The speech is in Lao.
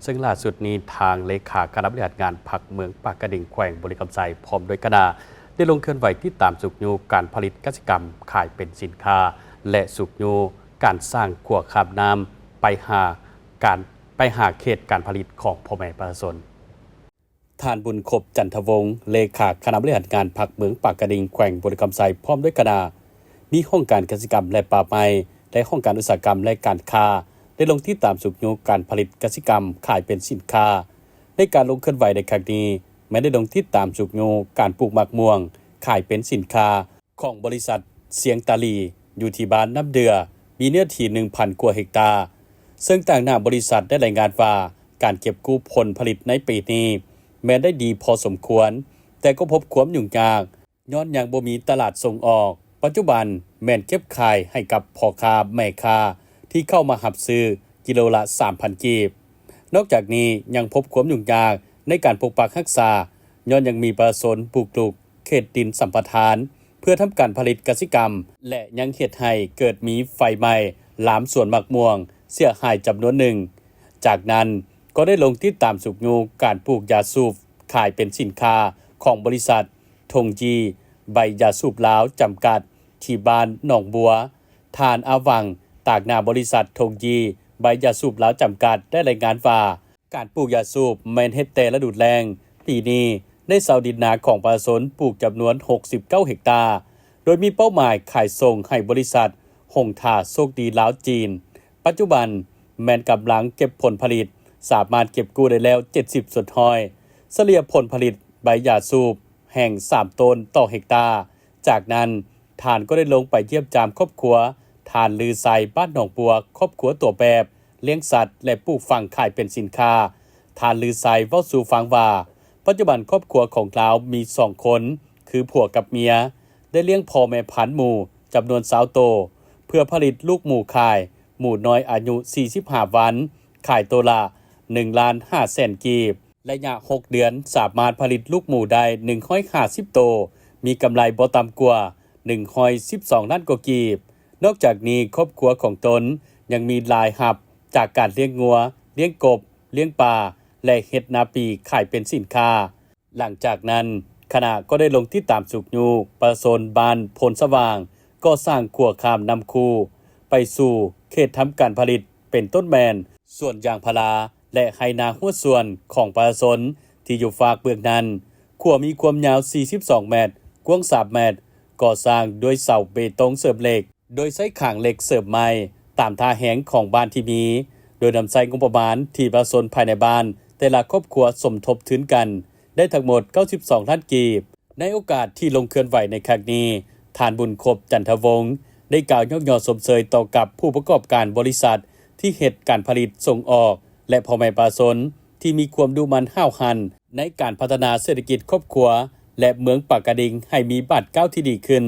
ເຊິ່ງລ່າສຸດນີ້ ທາງເລຂາຄະນະບໍລິຫານງານພັກເມືອງປາກກະດິງ ແຂວງບໍລິຄຳໄຊ ພ້ອມດ້ວຍຄະນະ ໄດ້ລົງເຄື່ອນໄຫວຕິດຕາມຊຸກຍູ້ການຜະລິດກະສິກຳຂາຍເປັນສິນຄ້າ ແລະ ຊຸກຍູ້ການສ້າງຂົວຂ້າມນ້ຳໄປຫາການ ໄປຫາເຂດການຜະລິດຂອງພໍ່ແມ່ປະຊາຊົນ. ທ່ານ ບຸນຄົບ ຈັນທະວົງ ເລຂາຄະນະບໍລິຫານງານພັກເມືອງປາກກະດິງ ແຂວງບໍລິຄຳໄຊ ພ້ອມດ້ວຍຄະນະ ມີຫ້ອງການກະສິກຳ ແລະ ປ່າໄມ້ ແລະ ຫ້ອງການອຸດສາຫະກຳ ແລະ ການຄ້າ ໄດ້ລົງຕິດຕາມຊຸກຍູ້ການຜະລິດກະສິກຳຂາຍເປັນສິນຄ້າ. ໃນການລົງເຄື່ອນໄຫວໃນຄັ້ງນີ້ ແມ່ນໄດ້ລົງຕິດຕາມຊຸກຍູ້ການປູກໝາກມ່ວງຂາຍເປັນສິນຄ້າ ຂອງບໍລິສັດຊຽງຕາລີ ຢູ່ທີ່ບ້ານນ້ຳເດື່ອ ມີເນື້ອທີ່ໜຶ່ງພັນກວ່າເຮັກຕາ, ເຊິ່ງຕາງໜ້າບໍລິສັດໄດ້ລາຍງານວ່າ ການເກັບກູ້ຜົນຜະລິດໃນປີນີ້ແມ່ນໄດ້ດີພໍສົມຄວນ, ແຕ່ກໍພົບຄວາມຫຍຸ້ງຍາກ ຍ້ອນຍັງບໍ່ມີຕະຫຼາດສົ່ງອອກ. ປັດຈຸບັນແມ່ນເກັບຂາຍໃຫ້ກັບພໍ່ຄ້າແມ່ຄ້າທີ່ເຂົ້າມາຮັບຊື້ກິໂລລະສາມພັນກີບ. ນອກຈາກນີ້ຍັງພົບຄວາມຫຍຸ້ງຍາກໃນການປົກປັກຮັກສາ ຍ້ອນຍັງມີປະຊາຊົນບຸກລຸກເຂດດິນສຳປະທານ ເພື່ອທຳການຜະລິດກະສິກຳ ແລະ ຍັງເຮັດໃຫ້ເກີດມີໄຟໄໝ້ລາມສວນໝາກມ່ວງເສຍຫາຍຈຳນວນໜຶ່ງ. ຈາກນັ້ນກໍໄດ້ລົງຕິດຕາມຊຸກຍູ້ການປູກຢາສູບຂາຍເປັນສິນຄ້າຂອງບໍລິສັດ ທົງຢີ ໃບຢາສູບລາວ ຈຳກັດ ທີ່ບ້ານໜອງບົວ. ທ່ານ ອາຫວັງ ຕາງໜ້າບໍລິສັດ ທົງຢີ ໃບຢາສູບລາວ ຈຳກັດ ໄດ້ລາຍງານວ່າ ການປູກຢາສູບແມ່ນເຮັດແຕ່ລະດູແລ້ງ, ປີນີ້ໄດ້ເຊົ່າດິນນາຂອງປະຊາຊົນປູກຈຳນວນຫົກສິບເກົ້າເຮັກຕາ, ໂດຍມີເປົ້າໝາຍຂາຍສົ່ງໃຫ້ບໍລິສັດຫົງຖາໂຊກດີລາວຈີນ. ປັດຈຸບັນແມ່ນກຳລັງເກັບຜົນຜະລິດ, ສາມາດເກັບກູ້ໄດ້ແລ້ວເຈັດສິບສ່ວນຮ້ອຍ, ສະເລ່ຍຜົນຜະລິດໃບຢາສູບແຮງສາມໂຕນຕໍ່ເຮັກຕາ. ຈາກນັ້ນ ທ່ານກໍໄດ້ລົງໄປຢ້ຽມຢາມຄອບຄົວທ່ານ ລືໄຊ ບ້ານໜອງບົວ, ຄອບຄົວຕົວແບບ, ລ້ຽງສັດ ແລະ ປູກຝັງຂາຍເປັນສິນຄ້າ. ທ່ານ ລືໄຊ ເວົ້າສູ່ຟັງວ່າ ປັດຈຸບັນຄອບຄົວຂອງລາວມີສອງຄົນ ຄືຜົວກັບເມຍ, ໄດ້ລ້ຽງພໍ່ແມ່ພັນໝູຈຳນວນຊາວໂຕ ເພື່ອຜະລິດລູກໝູຂາຍ. ໝູນ້ອຍອາຍຸສີ່ສິບຫ້າວັນ ຂາຍໂຕລະໜຶ່ງລ້ານຫ້າແສນກີບ. ໄລຍະຫົກເດືອນ ສາມາດຜະລິດລູກໝູໄດ້ໜຶ່ງຮ້ອຍຫ້າສິບໂຕ, ມີກຳໄລບໍ່ຕ່ຳກວ່າໜຶ່ງຮ້ອຍສິບສອງລ້ານກວ່າກີບ. ນອກຈາກນີ້, ຄອບຄົວຂອງຕົນຍັງມີລາຍຮັບຈາກການລ້ຽງງົວ, ລ້ຽງກົບ, ລ້ຽງປາ ແລະ ເຮັດນາປີຂາຍເປັນສິນຄ້າ. ຫຼັງຈາກນັ້ນ, ຄະນະກໍໄດ້ລົງຕິດຕາມຊຸກຍູ້ປະຊາຊົນບ້ານໂພນສະຫວ່າງ, ກໍ່ສ້າງຂົວຂ້າມນ້ຳຄູໄປສູ່ເຂດທຳການຜະລິດ, ເປັນຕົ້ນແມ່ນສວນຢາງພາລາ ແລະ ໄຮ່ນາຫົວສວນຂອງປະຊາຊົນທີ່ຢູ່ຟາກເບື້ອງນັ້ນ. ຂົວມີຄວາມຍາວສີ່ສິບສອງແມັດ, ກວ້າງສາມແມັດ, ກໍ່ສ້າງດ້ວຍເສົາເບຕົງເສີມເຫຼັກ, ໂດຍໃຊ້ຄາງເຫຼັກເສີມໄມ້ຕາມທ່າແຮງຂອງບ້ານທີ່ມີ, ໂດຍນຳໃຊ້ງົບປະມານທີ່ປະຊາຊົນພາຍໃນບ້ານແຕ່ລະຄອບຄົວສົມທົບທຶນກັນ ໄດ້ທັງໝົດເກົ້າສິບສອງລ້ານກີບ. ໃນໂອກາດທີ່ລົງເຄື່ອນໄຫວໃນຄັ້ງນີ້, ທ່ານ ບຸນຄົບ ຈັນທະວົງ ໄດ້ກ່າວຍ້ອງຍໍຊົມເຊີຍຕໍ່ກັບຜູ້ປະກອບການບໍລິສັດທີ່ເຮັດການຜະລິດສົ່ງອອກ ແລະ ພໍ່ແມ່ປະຊາຊົນທີ່ມີຄວາມດຸໝັ່ນຫ້າວຫັນໃນການພັດທະນາເສດຖະກິດຄອບຄົວ ແລະ ເມືອງປາກກະດິງໃຫ້ມີບາດກ້າວທີ່ດີຂຶ້ນ.